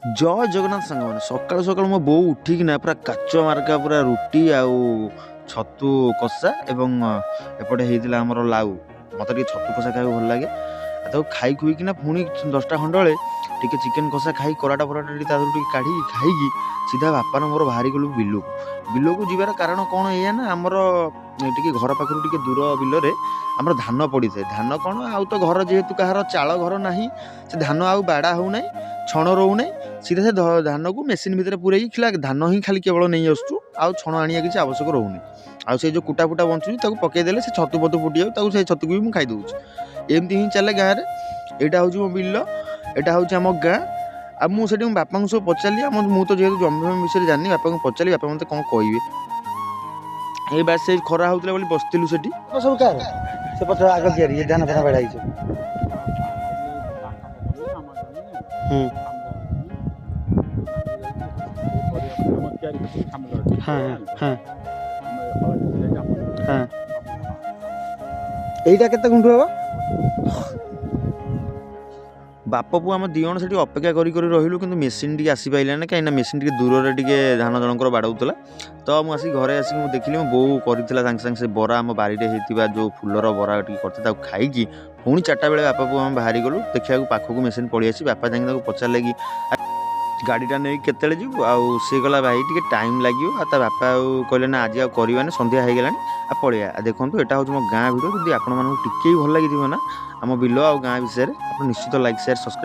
ଜୟ ଜଗନ୍ନାଥ ସାଙ୍ଗମାନେ। ସକାଳୁ ସକାଳୁ ମୋ ବୋଉ ଉଠିକିନା ପୁରା କାଚ ମାର୍କା ପୁରା ରୁଟି ଆଉ ଛତୁ କଷା ଏବଂ ଏପଟେ ହେଇଥିଲା ଆମର ଲାଉ। ମୋତେ ଟିକେ ଛତୁ କଷା ଖାଇବାକୁ ଭଲ ଲାଗେ। ଆଉ ତାକୁ ଖାଇ ଖୁଇକିନା ପୁଣି 10ଟା ଖଣ୍ଡ ବେଳେ ଟିକେ ଚିକେନ୍ କଷା ଖାଇ ପରାଟା ଫରାଟା ଟିକେ ତା ଦେହରୁ ଟିକେ କାଢ଼ିକି ଖାଇକି ସିଧା ବାପାର ମୋର ବାହାରି ଗଲୁ ବିଲକୁ। ବିଲକୁ ଯିବାର କାରଣ କ'ଣ ଏଇଆ ନା, ଆମର ଟିକେ ଘର ପାଖରୁ ଟିକେ ଦୂର ବିଲରେ ଆମର ଧାନ ପଡ଼ିଥାଏ। ଧାନ କ'ଣ ଆଉ ତ ଘର ଯେହେତୁ କାହାର ଚାଳ ଘର ନାହିଁ, ସେ ଧାନ ଆଉ ବାଡ଼ା ହେଉନାହିଁ, ଛଣ ରହୁନାହିଁ। ସିଧା ସେ ଧାନକୁ ମେସିନ୍ ଭିତରେ ପୁରେଇକି ଖିଲା ଧାନ ହିଁ ଖାଲି କେବଳ ନେଇ ଆସୁଛୁ, ଆଉ ଛଣ ଆଣିବା କିଛି ଆବଶ୍ୟକ ରହୁନି। ଆଉ ସେଇ ଯେଉଁ କୁଟା ଫୁଟା ବଞ୍ଚୁଛି ତାକୁ ପକେଇଦେଲେ ସେ ଛତୁ ଫତୁ ଫୁଟିଯାଉ, ତାକୁ ସେଇ ଛତୁକୁ ବି ମୁଁ ଖାଇଦେଉଛି। ଏମିତି ହିଁ ଚାଲେ ଗାଁରେ। ଏଇଟା ହେଉଛି ମୋ ବିଲ, ଏଇଟା ହେଉଛି ଆମ ଗାଁ। ଆଉ ମୁଁ ସେଠି ମୋ ବାପାଙ୍କୁ ସବୁ ପଚାରିଲି। ଆମ ମୁଁ ତ ଯେହେତୁ ଜମି ଫମି ବିଷୟରେ ଜାଣିନି, ବାପାଙ୍କୁ ପଚାରିଲି ବାପା ମୋତେ କ'ଣ କହିବେ। ଏଇ ବାସ୍ ସେଇ ଖରା ହେଉଥିଲା ବୋଲି ବସିଥିଲୁ ସେଠି। ସବୁ କାହାର ସେ ପଛ ଆଗ କିଆରି ଏ ଧାନ ଫାନ ବାଡ଼ା ହେଇଛି? ହୁଁ, ହଁ, ହଁ। ଏଇଟା କେତେ ଗୁଣ୍ଠୁ ହବ? ବାପ ପୁଅ ଆମ ଦୁଇ ଜଣ ସେଠି ଅପେକ୍ଷା କରି କରି ରହିଲୁ, କିନ୍ତୁ ମେସିନ୍ ଟିକେ ଆସିପାରିଲାନି, କାହିଁକିନା ମେସିନ୍ ଟିକେ ଦୂରରେ ଟିକେ ଧାନ ଜଣଙ୍କର ବାଡ଼ଉଥିଲା। ତ ମୁଁ ଆସିକି ଘରେ ଆସିକି ମୁଁ ଦେଖିଲି ମୋ ବୋଉ କରିଥିଲା ସାଙ୍ଗେ ସାଙ୍ଗେ ସେ ବରା, ଆମ ବାରିରେ ହେଇଥିବା ଯେଉଁ ଫୁଲର ବରା ଟିକେ କରିଥିଲା। ତାକୁ ଖାଇକି ପୁଣି 4ଟା ବେଳେ ବାପା ପୁଅ ଆମେ ବାହାରି ଗଲୁ ଦେଖିବାକୁ। ପାଖକୁ ମେସିନ୍ ପଳେଇ ଆସି ବାପା ଯାଇକି ତାକୁ ପଚାରିଲେ କି ଗାଡ଼ିଟା ନେଇକି କେତେବେଳେ ଯିବୁ? ଆଉ ସିଏ କହିଲା ଭାଇ ଟିକେ ଟାଇମ୍ ଲାଗିବ। ଆଉ ତା ବାପା ଆଉ କହିଲେ ନା ଆଜି ଆଉ କରିବାନି, ସନ୍ଧ୍ୟା ହେଇଗଲାଣି, ଆଉ ପଳେଇବା। ଆଉ ଦେଖନ୍ତୁ, ଏଇଟା ହେଉଛି ମୋ ଗାଁ ଭିଡ଼ିଓ। ଯଦି ଆପଣମାନଙ୍କୁ ଟିକେ ବି ଭଲ ଲାଗିଥିବ ନା ଆମ ବିଲ ଆଉ ଗାଁ ବିଷୟରେ, ଆପଣ ନିଶ୍ଚିତ ଲାଇକ୍, ସେୟାର, ସବସ୍କ୍ରାଇବ୍